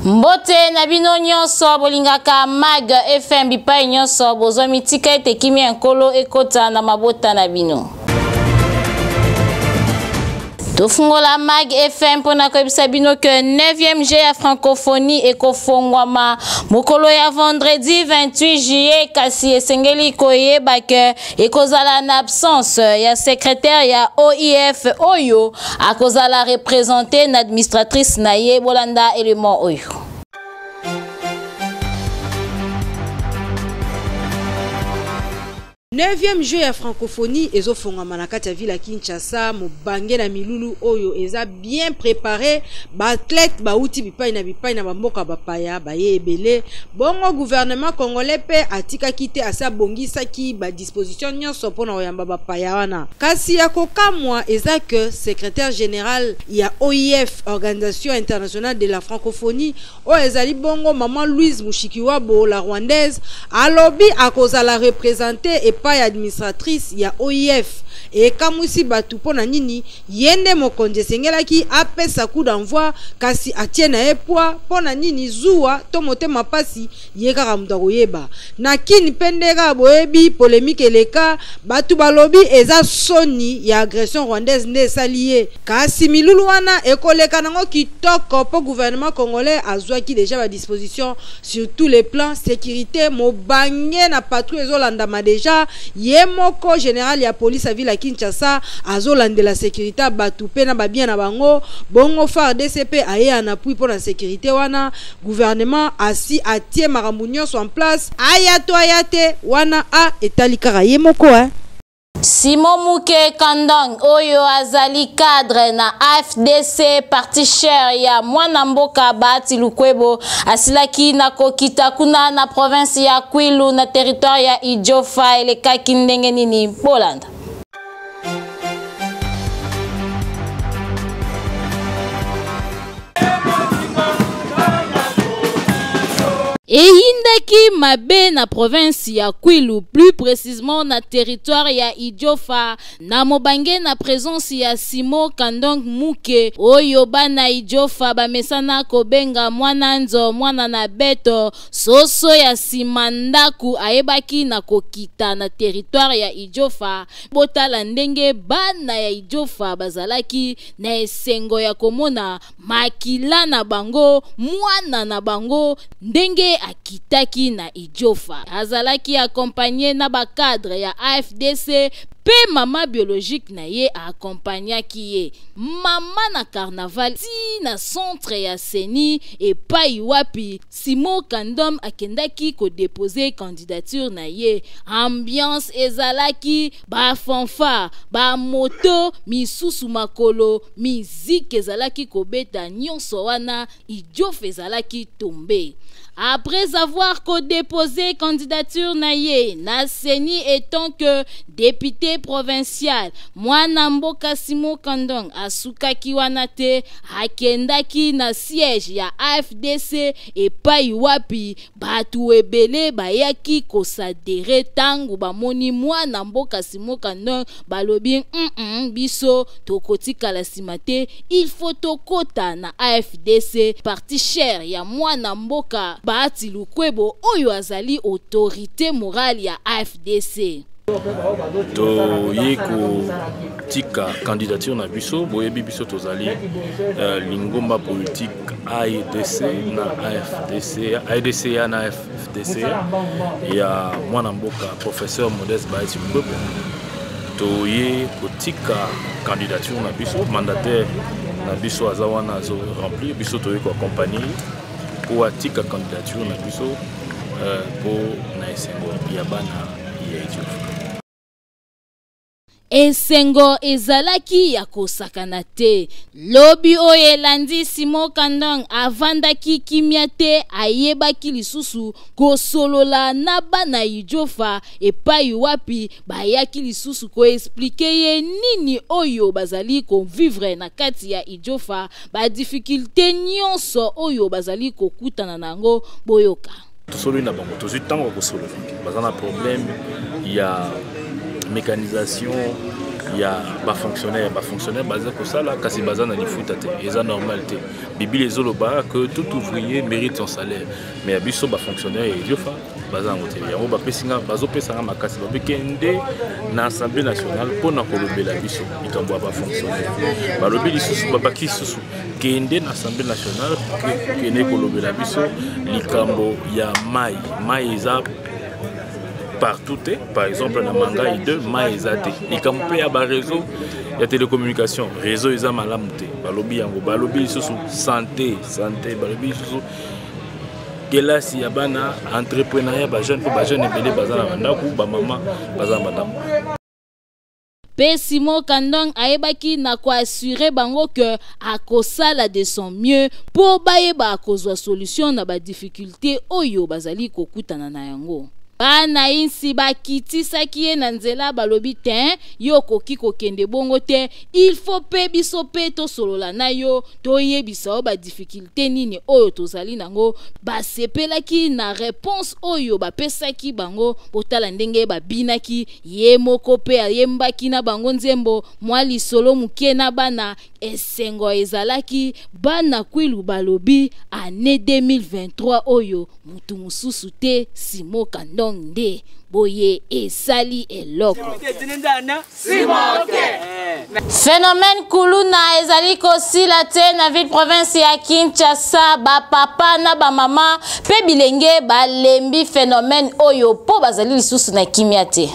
Mbote na bino nyonso bolingaka Mag FM bipai nyonso bozwami, tika ete kimia ya Nkolo ekota na mabota na bino. Tofungola Mag FM mpona koyebisa bino ke 9e G ya francophonie ekofongwama mokolo ya vendredi 28 juillet, kasi esengeli koyeba ke ekozala na absence ya secrétaire ya OIF oyo akozala représente na administratrice na ye. Bolanda élément oyo. 9e jeu ya francophonie ezofongama na kati ya ville ya Kinshasa. Mobange na milulu oyo eza bien préparé, baathlète bauti bipai na bipai na bamboka bapaya baye ebele. Bongo gouvernement congolais mpe atikaki te, asi abongisaki badisposition nyonso mpona koyamba bapaya wana. Kasi ya kokamwa eza ke secrétaire général ya OIF, Organisation internationale de la francophonie, oyo ezali bongo mama Louise Mushikiwabo, la rwandaise, alobi akozala représente epai administratrice ya OIF. Ekamwisi bato mpo na nini ye nde mokonzi esengelaki apesa coup d'envoi, kasi atie na ye poids mpo na nini? Zuwa to motema pasi, ye kaka moto akoyeba. Na Kini mpe nde kaka boyebi polémique eleka, bato balobi eza soni ya agression rwandaise nde esali ye. Kasi milulu wana ekoleka nango kitoko mpo gouvernement congolais azwaki déjà badisposition sur tous les plans sécurité. Mobange na patrouille ezolandama déjà, ye moko général ya police ya ville ya Kinshasa azolandela sécurité ya bato mpe na babien na bango. Bongo FARDC mpe aye en appui mpo na sécurité wana. Gouvernement asi atie makambo nyonso en place. Aya to aya te wana a etali kaka ye moko, eh. Simon Muke Kandong oyo azali cadre na AFDC, parti cher ya mwana mboka Bahati Lukwebo, asilaki na kokita kuna na province ya Kwilu na territoire ya Idiofa. Elekaki ndenge nini? Bolanda. Eyindaki mabe na province ya Kwilu, plus précisément na territoire ya Idiofa, na mobange na présence ya Simo Kandong Muke oyo bana Idiofa bamesana kobenga mwana nzo mwana na beto soso ya nsima ndako. Ayebaki na kokita na territoire ya Idiofa. Botala ndenge bana ya Idiofa bazalaki na esengo ya komona makila na bango, mwana na bango, ndenge akitaki na Idiofa. Azalaki accompagné na bacadre ya AFDC mpe mama biologique na ye aakompagnaki ye mama na carnaval ti na centre ya CENI epai wapi Simon Kandom akendaki kodepose candidature na ye. Ambiance ezalaki, bafanfare, bamoto misusu, makolo, miziki ezalaki kobeta, nyonso wana Idiofa ezalaki tombe. Après avoir co-déposé candidature na ye na CENI étant que député provincial, mwana mboka Simon Kandong asukaki wana te, akendaki na siège ya AFDC epai wapi bato ebele bayaki kosadere. Ntango bamoni mwana mboka Simon Kandong, balobi biso tokotikala nsima te, il faut tokota na AFDC, parti cher ya mwana mboka Bahati Lukwebo oyo azali autorité morale ya AFDC. Toye kotika candidature na biso. Boyebi biso tozali lingomba politique AIDC na AFDC, AIDCA na AFDC ya mwana mboka professeur Modeste Bahati Lukwebo. Toye kotika candidature na biso, mandataire na biso aza wana azo remplir, biso toye koaccompagne mpo atika candidature na biso mpo na esengo ya bana ya Ethiopie. Esengo ezalaki ya kosakana te. Lobi oyo elandi, Simon Kandong avandaki kimia te, ayebaki lisusu kosolola na bana Idiofa epai wapi bayaki lisusu koexpliquer ye nini oyo bazali kovivre na kati ya Idiofa, badifficulté nyonso oyo bazali kokutana na yango. Boyoka. Tosololi na bango, tozwi ntango ya kosolola. Baza na problème ya mécanisation. Ya bafonctionnaire, bafonctionnaire baza kosala kasi baza na lifuta te, eza normal te. Bibile ezoloba que tout ouvrier mérite son salaire, mais ya biso bafonctionnaire ya Idiofa baza yango te. Yango bapesi nga, bazopesa nga makasi, babikende na Assemblée nationale mpona kolobela biso likambo ya bafonctionnaire. Balobi lisusu, babaki lisusu, kende na Assemblée nationale, kende kolobela biso likambo ya mai. Mai eza partout te, par exemple na Mangai 2 mai eza te. Likambo mpe ya baréseau ya télécommunication, réseau eza malamu te, balobi yango. Balobi lisusu santé, santé balobi lisusu kelasi ya bana, entrepreneuriat, bajeune, mpo bajeune ebele baza na bandako, bamama baza na bandako. Mpe Simon Kandong ayebaki na koassurer bango ke akosala de son mieux mpo bayeba akozwa solution na badifficulté oyo bazali kokutana na yango. Bana insi bakitisaki ye na nzela, balobi te, yo okoki kokende bongo te, il faut mpe biso mpe tosolola na yo, toyebisa yo badifficulté nini oyo tozali nango. Basepelaki na réponse oyo bapesaki bango. Botala ndenge babinaki, ye moko mpe ayembaki na bango nzembo, mwa lisolo moke na bana, esengo ezalaki. Bana Kwilu balobi année 2023 oyo mutu mosusu te, Simo Kandong nde boye esali eloko. Phénomène kuluna ezali kosila te na ville province ya Kinshasa. Bapapa na bamama mpe bilenge balembi phénomène oyo mpo bazali lisusu na kimia te.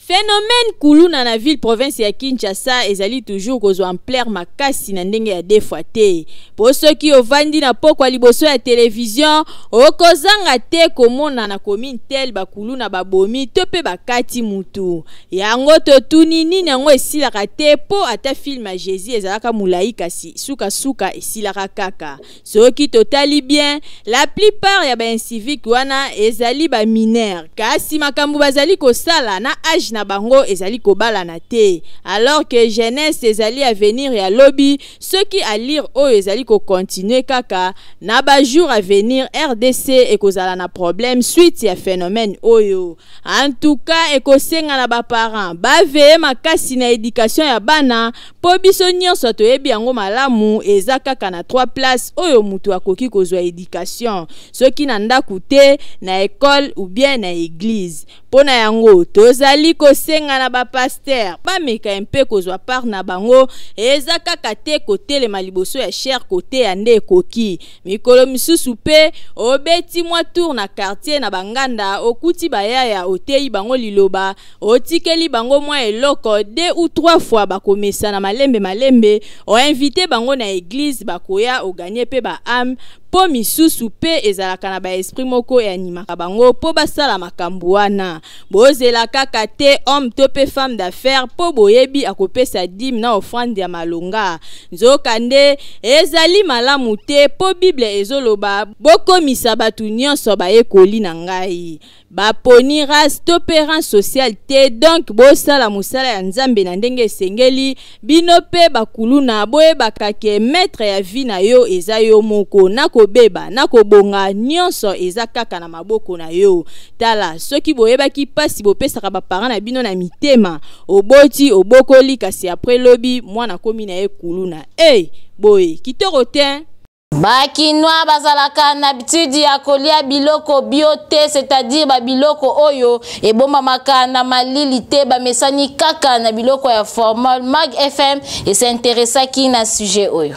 Phénomène kuluna na ville province ya Kinshasa ezali toujours kozwa ampleur makasi na ndenge ya deux fois te, po soki ovandi na pokwa liboso ya télévision, okozanga te komona na commune tel bakuluna babomi to mpe bakati mutu. Yango totuni, nini yango esilaka te? Mpo ata film ya Jésus ezalaka molai, kasi sukasuka esilaka kaka. Soki totali bien, la plupart ya baincivique wana ezali bamineur, kasi makambo bazali kosala na âge na bango ezali kobalana te, alors que jeunesse ezali avenir ya lobi. Soki allure oyo ezali kocontinuer kaka, na bajour à venir RDC ekozala na problème suite ya phénomène oyo. En tout cas, ekosenga na baparent baveiller makasi na éducation ya bana, mpo biso nyonso toyebi yango malamu, eza kaka na trois places oyo moto akoki kozwa éducation: soki na ndako te, na école ou bien na église. Mpo na yango tozali kosenga na bapasteur bameka mpe kozwa part na bango. Eza kaka te kotelema liboso ya chaire koteya nde ekoki. Mikolo misusu mpe obeti mwa tour na quartier, na banganda, okuti bayaya, oteyi bango liloba, otikeli bango mwa eloko, deux ou trois fois bakomesana malembe malembe. Oinviter bango na église, bakoya, ogagner mpe baâme, mpo misusu mpe ezalaka na baesprit moko eanimaka bango mpo basala makambo wana. Bozela kaka te homme to mpe femme d'affaires mpo boyebi akopesa dîme na offrande ya malonga. Nzokande ezali malamu te, mpo Bible ezoloba: "Bokomisa bato nyonso bayekoli na ngai." Baponi race to mpe rang social te. Donc bosala mosala ya Nzambe na ndenge esengeli. Bino mpe bakuluna, boyebaka ke maître ya vie na yo eza yo moko. Na kobeba na kobonga nyonso eza kaka na maboko na yo. Tala, soki boyebaki mpasi bopesaka baparent na bino na mitema, oboti, obokoli, kasi après lobi mwana komi na ye kuluna. Ey, boye kitoko te. Bakinois bazalaka na habitude ya kolia biloko bio te, c'est-à-dire babiloko oyo ebombamaka na malili te. Bamesani kaka na biloko ya formol. Mag FM es'intéressaki na sujet oyo.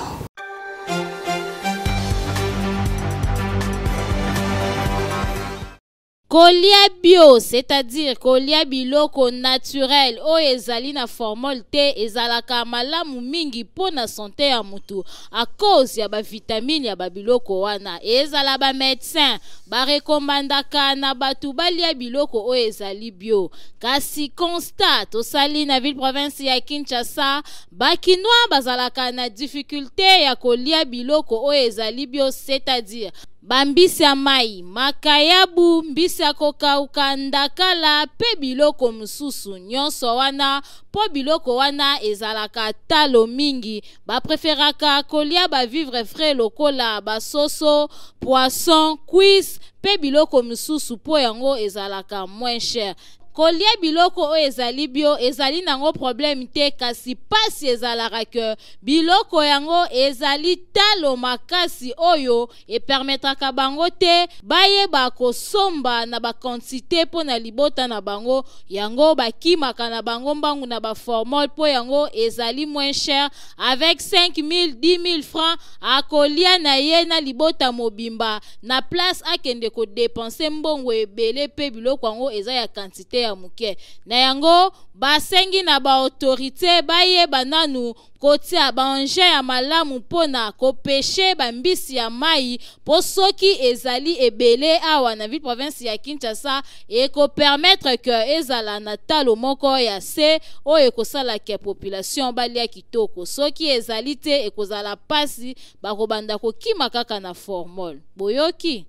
Kolia bio, c'est-à-dire kolia biloko naturel oyo ezali na formol te, ezalaka malamu mingi mpo na santé ya mutu à cause ya bavitamine ya babiloko wana. Ezala bamédecin barecommandaka na bato balia biloko oyo ezali bio. Kasi constat tosali na ville province ya Kinshasa, bakinois bazalaka na difficulté ya kolia biloko oyo ezali bio, c'est-à-dire Bambisi ya mai, makayabu, mbisi ya kokauka, ndakala mpe biloko mosusu nyonso wana. Mpo biloko wana ezalaka talo mingi, bapreferaka kolia bavivre frais lokola basoso, poisson, cuisse mpe biloko mosusu, mpo yango ezalaka moins cher. Kolia biloko oyo ezali bio ezali nango problème te, kasi pasi ezalaka ke biloko yango ezali talo makasi oyo epermettraka bango te bayeba kosomba na baquantité mpo na libota na bango. Yango bakimaka na bango mbangu na baformol, mpo yango ezali moins cher. Avec 5000, 10 000 francs, akolia na ye na libota mobimba, na place akende kodépenser mbongo ebele mpe biloko yango eza ya quantité ya moke. Na yango basengi na baautorité bayeba nanu kotia baengin ya malamu mpona kopêcher bambisi ya mai, mpo soki ezali ebele awa na ville province ya Kinshasa, ekopermettre ke ezala na talo moko ya se oyo ekosala ke population balia kitoko. Soki ezali te, ekozala mpasi, bakobanda kokima kaka na formol. Boyoki,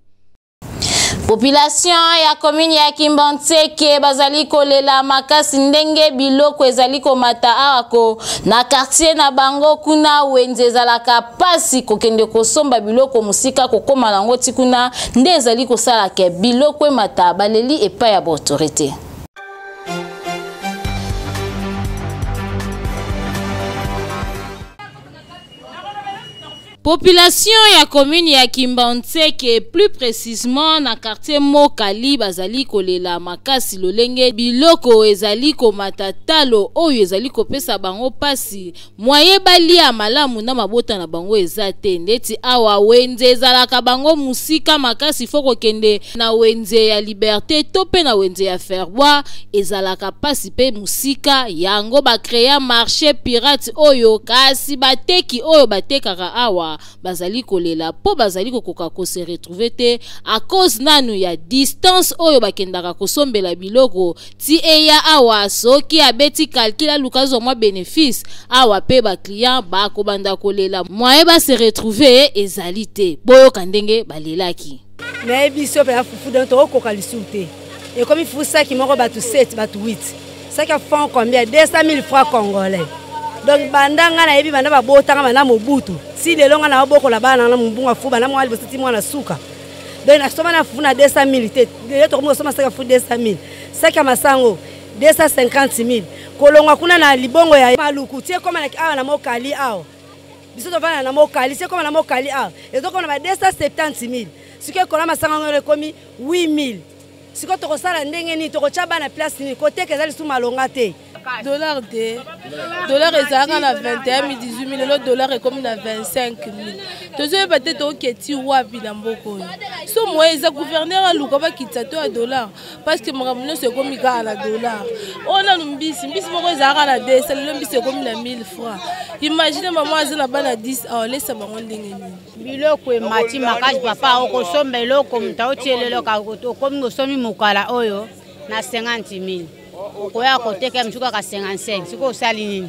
population ya commune ya Kimbanseke bazali kolela makasi ndenge biloko ezali komata awa ko na quartier na bango. Kuna wenze ezalaka pasi kokende kosomba biloko mosika, kokóma nango ti kuna nde ezali kosala ke biloko emata. Baleli epai ya baautorité. Population ya commune ya Kimbanseke, plus précisément na quartier Mokali, bazali kolela makasi lolenge biloko ezali komata talo oyo ezali kopesa bango pasi. Moyen balia malamu na mabota na bango eza te. Ndeti awa wenze ezalaka bango mosika makasi, fo kokende na wenze ya Liberté to mpe na wenze ya Ferbois, ezalaka pasi mpe mosika. Yango bacréer marché pirate oyo, kasi bateki oyo batekaka awa bazali kolela mpo bazali kokoka kose retrouver te à cause nanu ya distance oyo bakendaka kosombela biloko ti eya awa. Soki abeti calcul, aluka azwa mwa bénéfice awa, mpe baclient bakobanda kolela, moyen base retrouver ezali te. Boyoka ndenge balelaki. Nayebi so mpenza fufu, donc tokokoka lisusu te. Ekomi fufu saki moko bato 7, bato 8. Saki ya fond combien? 200 000 francs congolais. Donc banda ngai nayebi, banda babotanga, banda Mobutu si lelo, ngai naobokola bana na mombunga fu, banda mwa liboso ti mwana suka. Donc nasomba na fufu na 200 000 te. Lelo tokomi kosomba saki ya fufu 200 000, saki ya masango 250 000. Kolongwa kuna na libongo ya Maluku ti ekóma awa na Mokali awa, biso tovanda na Mokali, ti ekóma na Mokali awa, ezokóma na ba 270 000. Sikoyo ekola masango yango ekomi 8 000. Sikoyo tokosala ndenge nini? Tokotya bana place nini? Koteka eza lisusu malonga te. Dollar te, dollar ezalaka na 21 000, 18 000, lelo dollar ekomi na 25 000. Tozoyeba te toketi wapi na mboka oyo. So moye eza, gouverneur aluka bakitisa to ya dollar, parce que makambo nyonso ekomi kaka na dollar oyo. Nanu mbisi, mbisi moko ezalaka na 200, lelo mbisi ekomi na 1000 francs. Imagine mama aza na bana 10, aolesa bango ndenge nini? Biloko emati makasi, papa. Okosomba eloko, moto aotiela eloko, okomi osomi mokala oyo na 50 000, okoya koteka mosuku kaka 55. Sikoyo osali nini?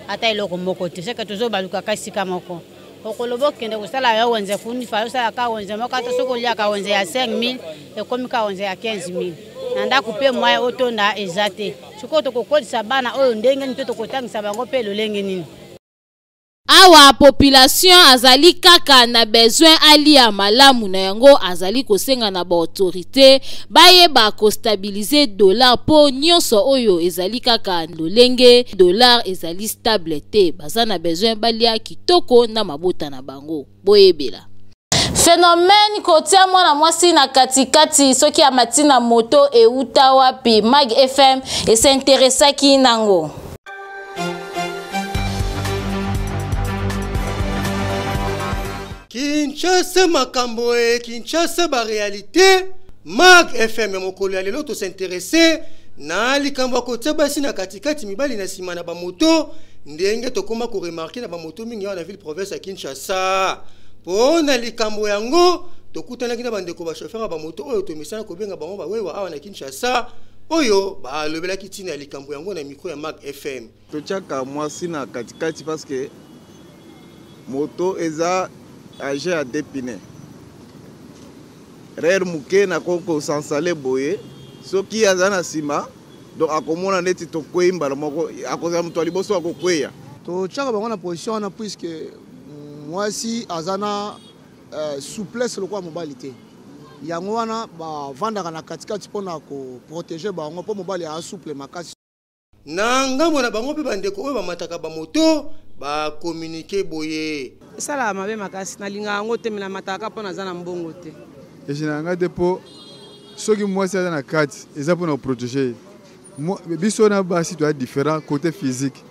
Ata eloko moko te. Seke tozobalukaka esika moko. Okoloba okende kosala yo wenze kuni fa, osala ka wenze moko, ata soki oliaka wenze ya 5000, ekomi ka wenze ya 15 000. Na ndako mpe moyen otonda eza te. Sikoyo tokokolisa bana oyo ndenge nini? Mpe tokotangisa bango mpe lolenge nini? Awa population azali kaka na besoin alia malamu. Na yango azali kosenga na baautorité bayeba kostabiliser dollar, mpo nyonso oyo ezali kaka lolenge dollar ezali stable te. Baza na besoin balia kitoko na mabota na bango. Boyebela phénomène kotia mwana mwasi na katikati soki amati na moto euta wapi? Mag FM es'intéressaki nango. Kinshasa makambo e, Kinshasa baréalité. Mag FM ya mokolo ya lelo tos'intéresser na likambo ya kotia basi na katikati, mibali na nsima na bamoto, ndenge tokóma koremarquer na bamoto mingi awa na ville province ya Kinshasa. Mpo na likambo yango, tokutanaki na bandeko bachauffeur ya bamoto oyo tomesana kobenga bango bawewa awa na Kinshasa, oyo balobelaki ntina ya likambo yango na micro ya Mag FM. Totiaka mwasi na katikati parce que moto eza engin ya deux pneus. Rere moke nakoki kosansale boye, soki aza na nsima donc akomona neti tokwei mbala moko, akozala moto ya liboso akokweya. Totyaka bango na position wana puisque mwasi aza na souplesse lokola mobali te. Yango wana bavandaka na katikati mpona koprotege bango mpo mobali aza souple makasi. Na ngambo na bango mpe bandeko oyo bamataka bamoto bakomunike boye. Esalaka mabe makasi, nalingaka yango te, me namataka mpo naza na mbongo te. Egenaka ngai te mpo soki mwasi aza na kati eza mpona koprotege ye. Biso na basi toza différent côté physique.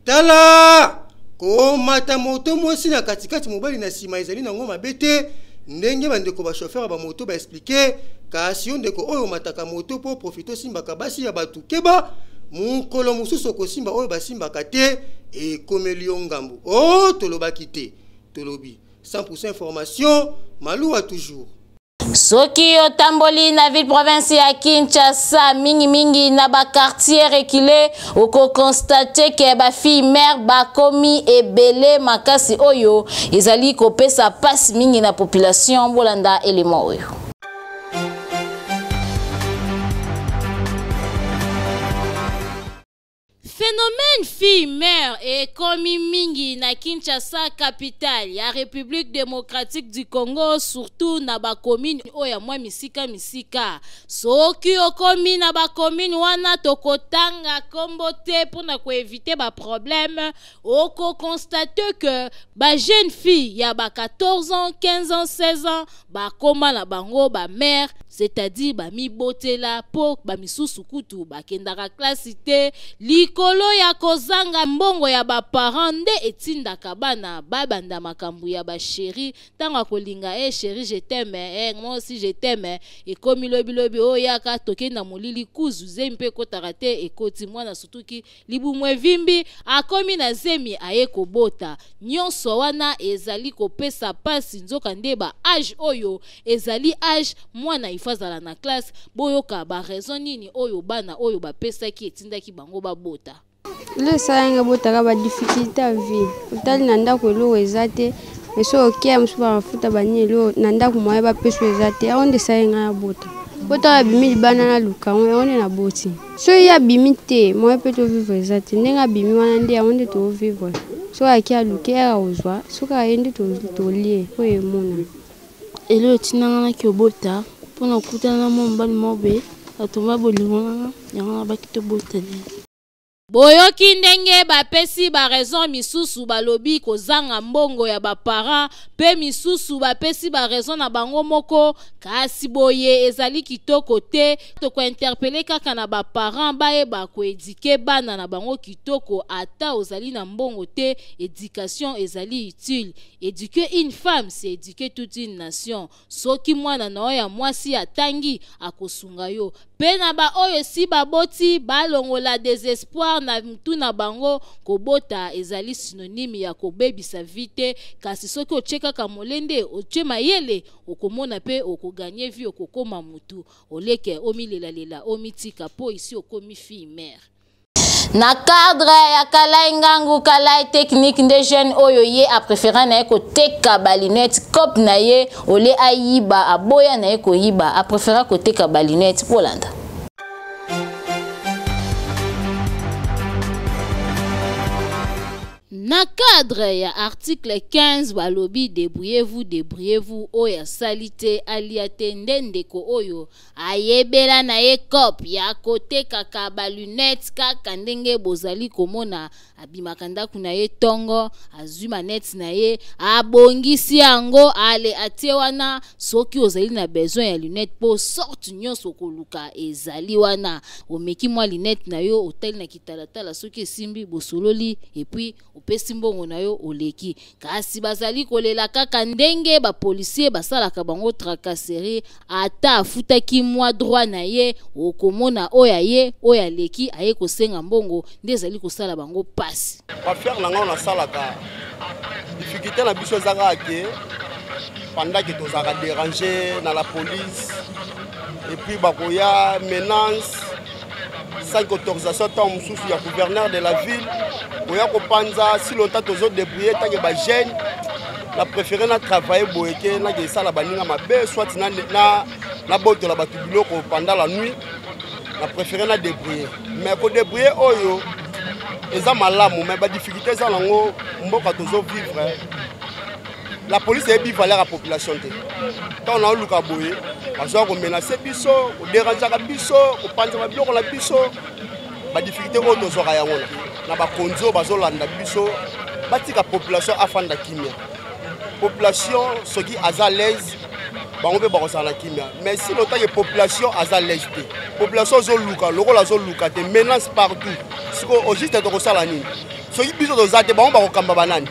Tala! Komata moto mwasi na katikati mobali na nsima ezali nango mabe te ndenge bandeko ba chauffeur ya bamoto ba explique. Kasi yo ndeko oyo omataka moto mpo profite osimbaka basi ya bato, keba mokolo mosusu okosimba oyo basimbaka te, ekomeli yo ngambo. Oh, tolobaki te, tolobi 100% information maluwa toujours. Soki otamboli na ville province ya Kinshasa mingimingi na ba quartier reculé, okokonstate ke ba fille mère bakomi ebele makasi oyo ezali kopesa pasi mingi na population. Bolanda elema oyo. Phénomène fille mère ekomi mingi na Kinshasa, capitale ya République démocratique du Congo, surtout na ba commune oyo ya mwa misika misika. Soki okomi na ba commune wana, tokotanga kombo te mpona koevite ba problème. Okoconstate que ba jeune fille ya ba 14 ans, 15 ans, 16 ans bakoma na bango ba mère, c'est-à-dire bamibotela mpo bamisusu kutu bakendaka klasi te. Likolo ya kozanga mbongo ya baparent nde etindaka bana babanda makambo ya basheri. Ntango akolinga e chéri je t'aime, eh, moi aussi je t'aime, ekomi lobilobi oyo yaka tokei na molili kuzu zemi mpe ekotaka te, ekoti mwana sutuki libumu evimbi, akomi na zemi aye kobota. Nyonso wana ezali kopesa pasi, nzoka nde ba age oyo ezali age mwana ifo azala na classe. Boyoka ba raison nini oyo bana oyo bapesaki etindaki bango babota. Lo esalanga botaka ba difficulté ya vie, otali na ndako eloko eza te, eso okeya mosusu bamafuta banini eloko na ndako moye bapesa eza te. Yango nde esali ngai nabota. Po ntango abimi libanda naluka yango, yango nde naboti. Soki ye abimi te, moye mpe tovivre eza te. Ndenge abimi wana nde yango nde tovivre. Soki ake aluki ere akozwa, soki aye nde tolie oyo emona. Eloko etindanga naki obota mpona kokutana na mwa mobali moko boye atomba bolingo nanga, yango nabaki tobotana. Boyoki ndenge bapesi ba raison misusu, balobi kozanga mbongo ya ba parents, mpe misusu bapesi ba raison na bango moko. Kasi boye ezali kitoko te. Tokointerpele kaka na ba parents bayeba koedike bana na bango kitoko. Ata ozali na mbongo te, éducation ezali utile. Éduquer une femme, c'est éduquer toute une nation. Soki mwana na yo ya mwasi atangi, akosunga yo. Mpe na baoyo esi baboti, balongola désespoir na mutu na bango. Kobota ezali synonyme ya kobebisa vie te, kasi soki otie kaka molende, otie mayele, okomona mpe okoganye vie, okokoma mutu oleke omilelalela omitika mpo isi okomi fille mère. Na cadre ya Kalai Ngangu Kalai Technique nde jeune oyo ye apréféra na ye koteka balinete cop na ye ole ayiba, aboya na ye koyiba, apréféra koteka balinete. Bolanda. Na cadre ya article 15 balobi débrouillez-vous, débrouillez-vous, oyo asali te alia te. Nde ndeko oyo ayebela na ye cop ya kotekaka balunette kaka ndenge bozali komona. Abimaka ndako na ye ntongo, azwi manete na ye, abongisi yango, ale atie wana. Soki ozali na besoin ya lunette, mpo sorte nyonso koluka ezali wana, omeki mwa lunette na yo, otali na kitalatala soki esimbi, bosololi, et puis opesi mbongo na yo, oleki. Kasi bazali kolela kaka ndenge bapolisier basalaka bango tracasserie. Ata afutaki mwa droit na ye, okomona oyo aye, oyo aleki, aye kosenga mbongo, nde ezali kosala bango pasi. Baaffaire na ngai nasalaka, difficulté na biso eza kaka ke pendant ke tozalaka déranger na la police, et puis bakoya menace sans autorisation ntango mosusu ya gouverneur de la ville koya kopanza. Si longtemps tozodébrouille tanke bajeune, Na préféré na travailler boye ke nake esala baninga mabe, soit nabotola bato biloko pendant la nuit. Na préféré na débrouiller, mais kodébrouiller oyo eza malamu, mais badifficulté eza nango. Mboka tozovivre, la police eyebi valeur ya population te. Ntango naoluka boye, bazwaka komenacer biso, koderangeaka biso, kopanzaka biloko na biso. Badifficulté oyo tozwaka yango na bakonzi oyo bazolanda biso, batika population afanda kimia. Population soki aza l'aise, bango mpe bakozala na kimia. Mais si lotake population aza l'aise te, population azoluka lokola azoluka te, menace partout. Sikoyo au juste tokosala nini? Soki biso toza te, bango bakokamba banani?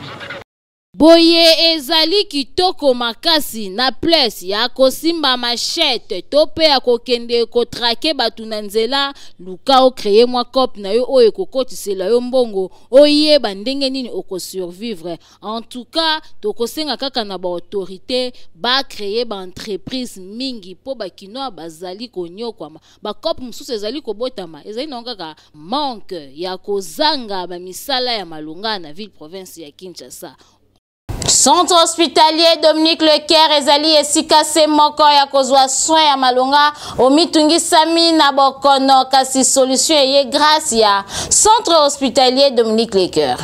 Boye ezali kitoko makasi. Na place ya kosimba machette to mpe ya kokende kotraquer bato na nzela, luka ocréer mwa coop na yo oyo ekokotisela yo mbongo, oyeba ndenge nini okosurvivre. En tout cas, tokosenga kaka na baautorité bacréer baentreprise mingi, mpo bakinois bazali konyokwama. Bacoop mosusu ezali kobotama, ezali nango kaka manque ya kozanga bamisala ya malonga na ville province ya Kinshasa. Centre hospitalier Dominique Lecaire ezali esika se moko ya kozwa soin ya malonga. Omitungisami na bokono, kasi solution eye grâce ya Centre hospitalier Dominique Lecaire.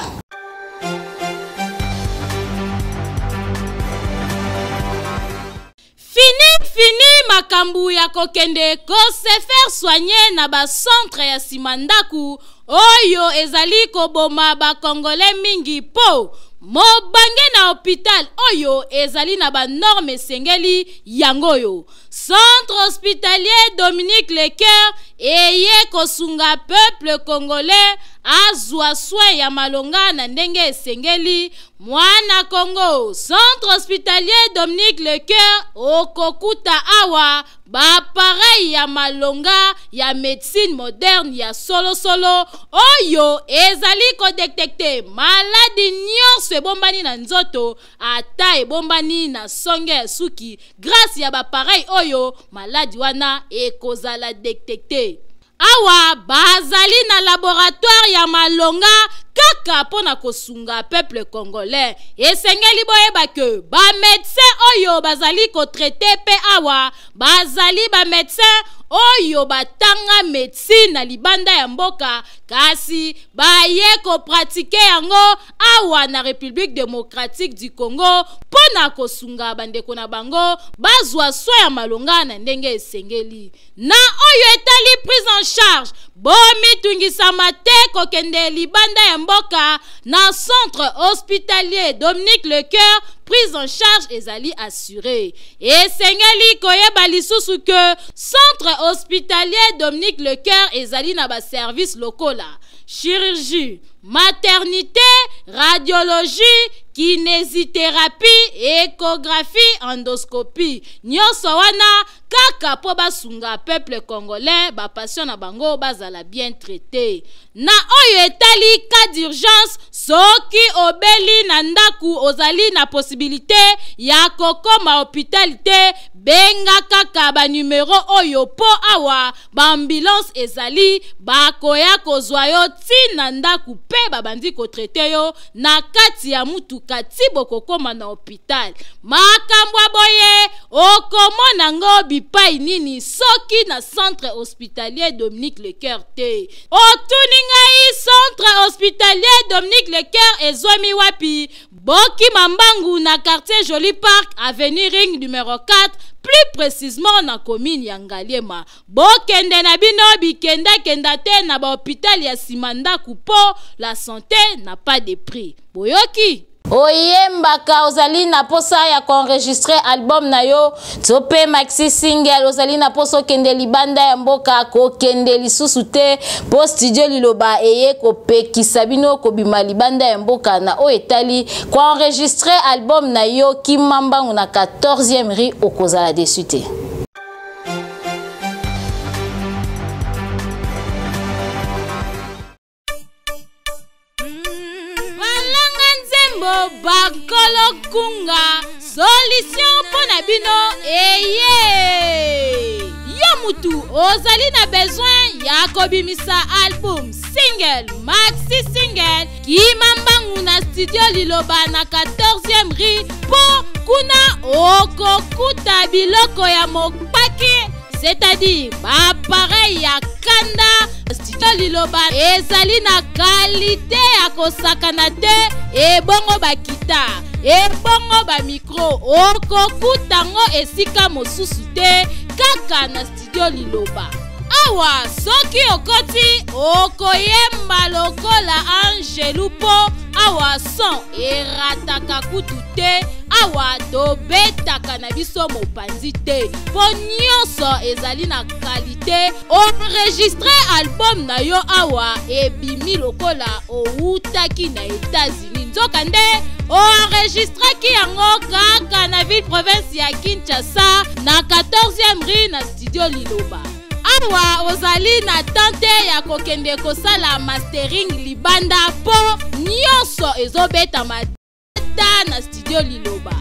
Fini, fini makambo ya kokende kose faire soigner na bacentre ya nsima ndako oyo ezali koboma bakongole mingi, mpo mobange na hôpital oyo ezali na banorme esengeli. Yango oyo Centre hospitalier Dominique Lecaire eye kosunga peuple congolais azwa soin ya malonga na ndenge esengeli. Mwana Congo, Centre hospitalier Dominique Lecaire, okokuta awa baappareil ya malonga ya médecine moderne ya solosolo oyo ezali kodétecter maladi nyonso ebombani na nzoto, ata ebombani na songe ya suki. Grâce ya baappareil oyo, maladi wana ekozala détecté. Awa bazali na laboratoire ya malonga kaka mpo na kosunga peuple congolais. Esengeli boyeba ke bamédecin oyo bazali kotraiter mpe awa bazali bamédecin oyo batanga médecine na libanda ya mboka, kasi baye kopratiquer yango awa na République démocratique du Congo mpo na kosunga bandeko na bango bazwa soin ya malonga na ndenge esengeli. Na oyo etali prise en charge, bomitungisama te kokende libanda ya mboka. Na Centre hospitalier Dominique Lecoeur, prise en charge ezali assuré. Esengeli koyeba lisusu ke Centre hospitalier Dominique Lecoeur ezali na baservice lokola chirurgie, maternité, radiologie, kinésithérapie, échographie, endoscopie. Nyonso wana kaka mpo basunga peuple congolais, bapatient na bango bazala bien traité. Na oyo etali cas d'urgence, soki obeli na ndako, ozali na possibilité ya kokoma hôpital te, benga kaka banumero oyo, mpo awa baambulance ezali, bakoya kozwa yo ntina ndako mpe babandi kotraiter yo na kati ya mutuka ti bokokoma na hôpital. Makambo ya boye okomona ngo bipai nini soki na Centre hospitalier Dominique Lecoeur te? Otuni ngai, Centre hospitalier Dominique Lecoeur ezwami wapi? Bokima mbangu na quartier Joli Park, avenue Ring numéro 4, plus précisément na commune ya Ngaliema. Bokende na bino bikendakenda te na bahôpital ya nsima ndako, mpo la santé n'a pas de prix. Boyoki? Oyembaka, ozali na posa ya koenregistrer album na yo to mpe maxi single, ozali na posa okende libanda ya mboka, kokende lisusu te, mpo studio Liloba eye kopekisa bino kobima libanda ya mboka na oyo etali koenregistrer album na yo. Kima mbangu na 14e rue, okozala déçu te. Balanga nzembo, bakolo kunga, solution mpo na bino eye. Yo mutu ozali na besoin ya kobimisa album. single, maxi single, kima mbangu na studio Liloba na 14e rue mpo kuna okokuta biloko ya mopaki, c'est-à-dire baappareil ya kanda. Studio Liloba ezali na kalite ya kosakana te. Ebongo bakita, ebongo bamikro, okokuta yango esika mosusu te, kaka na studio Liloba. Awa soki okoti, okoyemba lokola angelu, mpo awa son erataka kutu te. Awa tobetaka na biso mopanzi te, mpo nyonso ezali na kalite. Enregistre album na yo awa, ebimi lokola owutaki na États-Unis, nzokande oenregistraki yango kaka na ville province ya Kinshasa, na 14e rue, na studio Liloba. Awa ozali na tante ya kokende kosala mastering libanda, mpo nyonso ezobetama ta na studio Liloba.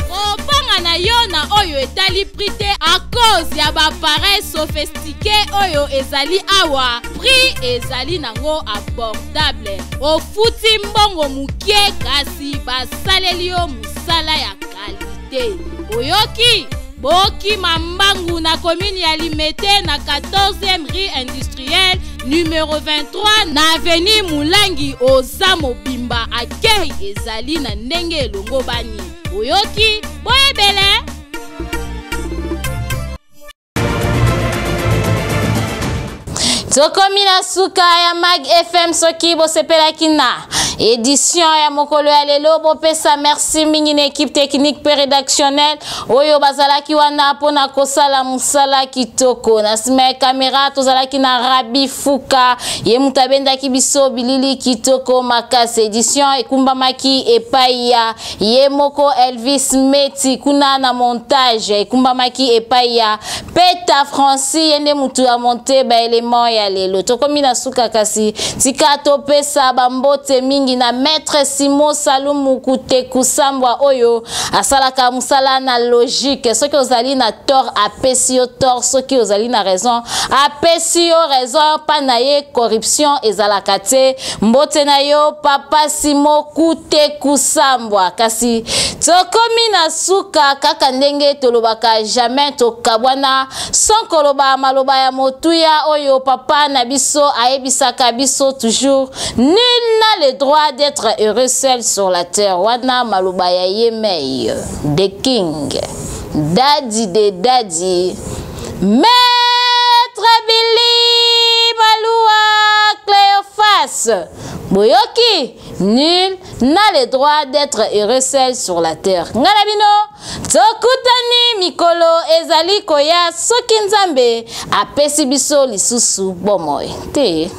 Kobanga na yo na oyo etali prix te, à cause ya baappareil sophistiqué oyo ezali awa, prix ezali nango abordable. Ofuti mbongo mokie, kasi basaleli yo mosala ya kalite. Oyoki? Bokima mbangu na commune ya Limete, na 14e rue industrielle, numero 23, na avenue Mulangi. Oza mobimba, akei ezali na ndenge elongo bani. Oyoki? Boyebele. Tokomi na suka ya Mag FM. Soki bosepelaki na édition ya mokolo ya lelo, bopesa merci mingi na équipe technique mpe rédactionnelle oyo bazalaki wana mpona kosala mosala kitoko. Na nsima ya kamera tozalaki na Rabi Fuka, ye moto abendaki biso bilili kitoko makasi. Édition ekumbamaki epai ya ye moko Elvis Meti. Kuna na montage ekumbamaki epai ya Peta Franci, ye nde motu amonte baélément ya lelo. Tokomi na suka, kasi tika topesa bambote mingi na maître Simo Salumu Kutekusambwa oyo asalaka mosala na logique. Soki ozali na tort, apesi yo tort; soki ozali na raison, apesi yo raison. Mpa na ye corruption ezalaka te. Mbote na yo, papa Simo Kutekusambwa. Kasi tokomi na suka, kaka ndenge tolobaka, jamais tokabwana sans koloba maloba ya motuya oyo papa na biso ayebisaka biso toujours: "Nul n'a le droit d'être heureux seul sur la terre." Wana maloba ya ye mei, the king, daddy de daddy, maître Billy Malua Cléophas. Boyoki? Nul n'a le droit d'être heureux seul sur la terre. Nga na bino tokutani mikolo ezali koya, soki Nzambe apesi biso lisusu bomoi te.